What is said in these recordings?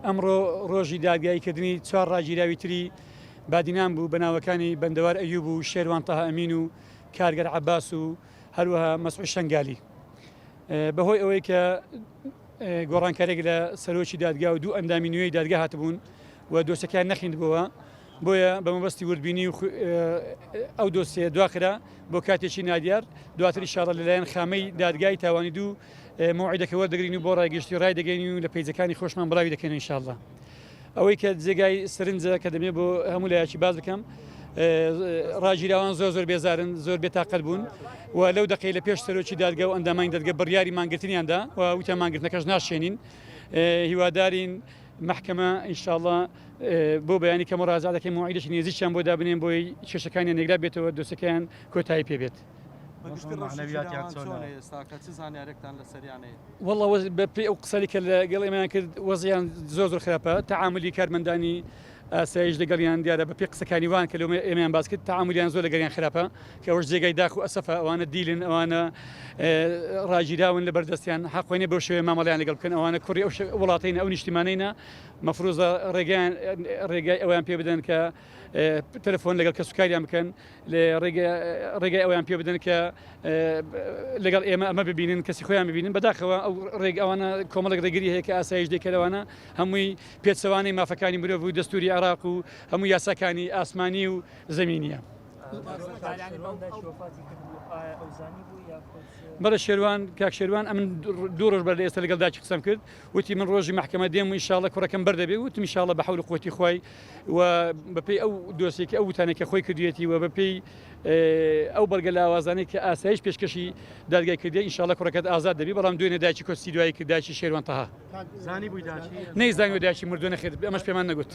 ئەمڕۆ ڕۆژی دادگاییکردنی چوار ڕاگیراوی تری بادینان بوو بە ناوەکانی بەندەوار ئەیوب و شێروان تەها ئەمین و کارگەر عەباس و هەروەها مەسعود شەنگالی. بەهۆی ئەوەی کە گۆڕانکاریێک لە سەرۆکی دادگا و دوو ئەندامی نوێی دادگا هاتبوون و دۆسەکەیان نەخیندبووە بۆیە بە مەبەستی وردبینی و ئەو دۆسیە دواخرا بۆ کاتێکی نادیار دواتر ئیشاڵە لەلایەن خامەی دادگای تاوانی دوو مەوعیدەکە وەردەگرین و بۆ ڕای گشتی ڕای دەگەین و لە پەیجەکانی خۆشمان بڵاوی دەکەین ئینشاءاللە ئەوەی کە جێگای سەرنجە کە دەمێ بۆ هەموو لایەکی باس بکەم ڕاگیراوان زۆر زۆر بێزارن زۆر بێتاقەت بوون و لەو دەقەی لە پێش سەرۆکی دادگا و ئەندامانی دادگە بڕیاری مانگرتنیاندا و وتیان مانگرتنەکەش ناشێنین هیوادارین مەحکەمە ئینشاءاللە بۆ بەیانی کە مڕاجع دەکەین موعیدێکی نێزیکیان بۆ دابنێن بۆی کێشەکانیان یەکلا بێتەوە دۆسەکەیان کۆتایی پێ بێت. والله بەپێی ئەو قسەی کە لەگەڵ ئێمەیان کرد وەزیان زۆر زۆر خراپە تەعاملی کارمەندانی ئاسایش لەگەڵیان دیارە بەپێی قسەکانی وان کە لەمە ئێمەیان باس کرد تەعاملیان زۆر لەگەڵیان خراپە کە ئەوەش جێگای داخ و ئەسەفە ئەوانە دیلن ئەوانە ڕاگیراون لە بەردەستیان حەقۆی نیە بەو شێوەیە مامەڵەیان لەگەڵ بکەن ئەوانە کوڕی ئەو وڵاتەینە ئەو نیشتیمانەینە مەفروزە ڕێگەیان ڕێگای ئەویان پێ بدەن کە تەلەفۆن لەگەڵ کەسوکاریان بکەن ڕێگای ئەویان پێ بدەن کە لەگەڵ ئێمە ئەمە ببینن کەسی خۆیان ببینن بەداخەوە ئەو ڕێگ ئەوانە کۆمەڵێک ڕێگری هەیە کە ئاسایش دەکەلەوانە هەمووی پێچەوانەی مافەکانی مرۆڤ و دەستوری عێراق و هەموو یاساکانی ئاسمانی و زەمینیە. بەڵێ شێروان کاک شێروان ئەمن دوو ڕۆژ بەر لە ئێستا لەگەڵ داکی قسەم کرد وتی من ڕۆژی مەحکەمە دێم و ئینشاڵڵە کوڕەکەم بەر دەبێ وتم ئینشاڵڵە بە حەول و قوەتی خوای و بەپێی ئەو دۆسیەکە ئەو وتانەی کە خۆی کردویەتی و بەپێی ئەو بەڵگە لاوازانەی کە ئاسایش پێشکەشی دادگای کردی ئینشاڵڵە کوڕەکەت ئازاد دەبی بەڵام دوێنێ دایکی کۆچی دوایی کرد دایکی شێروان تەها زانی بووی داکی نەیزانیوە دایکی مردووە نەخێر ئەمەش پێمان نەگوت.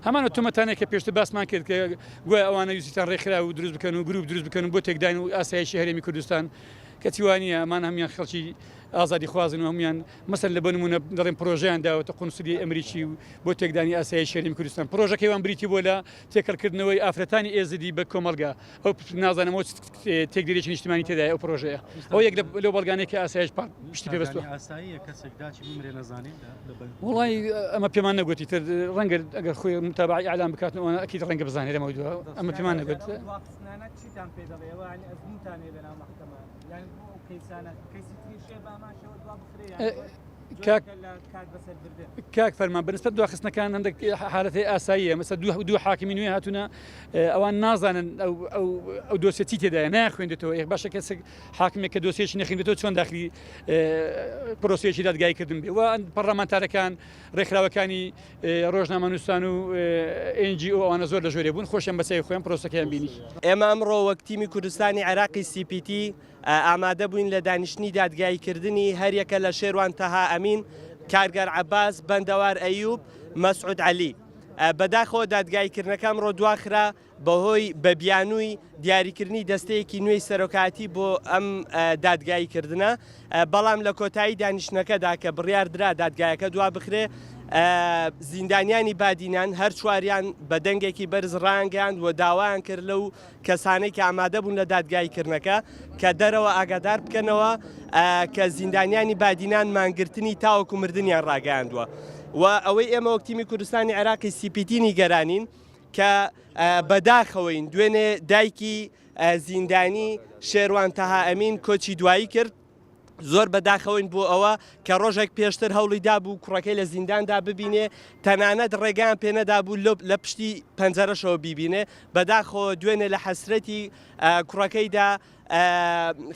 هەمان ئەو تۆمەتانەی کە پێشتر باسمان کرد کە گوایە ئەوانە ویستیان ڕێکخراو دروست بکەن و گروپ دروست بکەن و بۆ تێکدان و ئاسایشی هەرێمی کوردستان کەچی وا نییە ئەمان هەموان خەڵکی ئازادی خوازن و هەموان مەسەل لە بۆ نمونە دەڵێن پرۆژەیان داوەتە قونسولیەی ئەمریکی و بۆ تێکدانی ئاسایشی هەرێمی کوردستان پرۆژەکەی وان بریتی بووە لە تێکەڵکردنەوەی ئافرەتانی ئێزدی بە کۆمەڵگا ئەو نازانم ئەو تێکدەرێکی نیشتمانی تێدایە ئەو پرۆژەیە ئەو یەک لەو بەڵگانەی کە ئاسایش پاڵ پشتی پێ بەستووە. ئاساییە کەسێک داچی بمرێ نەزانین وڵی ئەمە پێمان نەگوتی تر ڕەنگە ئەگەر خۆی متابعی ئەلام بکات ئەوە ئەکید ڕەنگە بزانێت لەمە دووە ئەمە پێمان نەگوت. کاک کاک فەرمان بەنسبەت دواخستنەکان هەندێک حالەتی ئاساییە مەسە دوو دوو حاکمی نوێ هاتوونە ئەوان نازانن ئەو ئەو ئەو دۆسیە چی تێدایە ناخوێندێتەوە یەک باشە کەسێک حاکمێک کە دۆسیەکی نەخوێندێتەوە چۆن داخلی پرۆسەیەکی دادگایی کردن بێ و پەرلەمانتارەکان ڕێکخراوەکانی ڕۆژنامەنووسان و NGO ئەوانە زۆر لە ژۆرێ بوون خۆشیان بە چاوی خۆیان پرۆسەکەیان بینی. ئێمە ئەمڕۆ وەک تیمی کوردستانی عێراقی سی پی تی ئامادە بووین لە دانیشتنی دادگاییکردنی هەریەکە لە شێروان تەها ئەمین، کارگەر عەباس، بەندەوار ئەیوب، مەسعود عەلی. بەداخەوە دادگاییکردنەکە ئەمڕۆ دواخرا بەهۆی بە بیانووی دیاریکردنی دەستەیەکی نوێی سەرۆکایەتی بۆ ئەم دادگاییکردنە، بەڵام لە کۆتایی دانیشتنەکەدا کە بڕیاردرا دادگایەکە دوابخرێ، زیندانیانی بادینان هەر چواریان بە دەنگێکی بەرز ڕایانگەیاند و داوایان کرد لەو کەسانەی کە ئامادە بوون لە دادگاییکردنەکە کە دەرەوە ئاگادار بکەنەوە کە زیندانیانی بادینان مانگرتنی تاوەکو مردنیان ڕاگەیاندووە و ئەوەی ئێمە وەک تیمی کوردستانی عێراقی سی پی تی نیگەرانین کە بەداخەوەین دوێنێ دایکی زیندانی شێروان تەها ئەمین کۆچی دوایی کرد زۆر بەداخەوەین بۆ ئەوە کە ڕۆژێک پێشتر هەوڵی دابوو کوڕەکەی لە زینداندا ببینێ تەنانەت ڕێگەیان پێنەدابوو لە پشتی پەنجەرەشەوە بیبینێ بەداخەوە دوێنێ لە حەسرەتی کوڕەکەیدا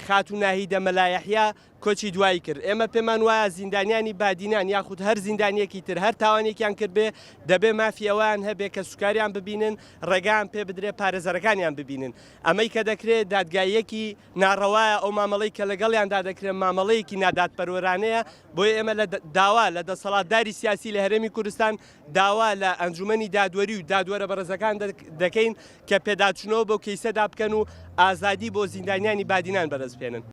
خاتوو ناهیدە مەلا یەحیا کۆچی دوایی کرد ئێمە پێمان وایە زیندانیانی بادینان یاخود هەر زیندانیەکی تر هەر تاوانێکیان کردبێ دەبێ مافی ئەوەیان هەبێ کە سوکاریان ببینن ڕێگەیان پێ بدرێ پارێزەرەکانیان ببینن ئەمەی کە دەکرێت دادگاییەکی ناڕەوایە ئەو مامەڵەی کە لەگەڵیاندا دەکرێت مامەڵەیەکی نادادپەروەرانەیە، بۆیە ئێمە لە داوا لە دەسەڵاتداری سیاسی لە هەرێمی کوردستان داوا لە ئەنجومەنی دادوەری و دادوەرە بەڕێزەکان دەکەین کە پێداچوونەوە بەو کەیسەدا بکەن و ئازادی بۆ زیندانیانی بادینان بەدەست بهێنن.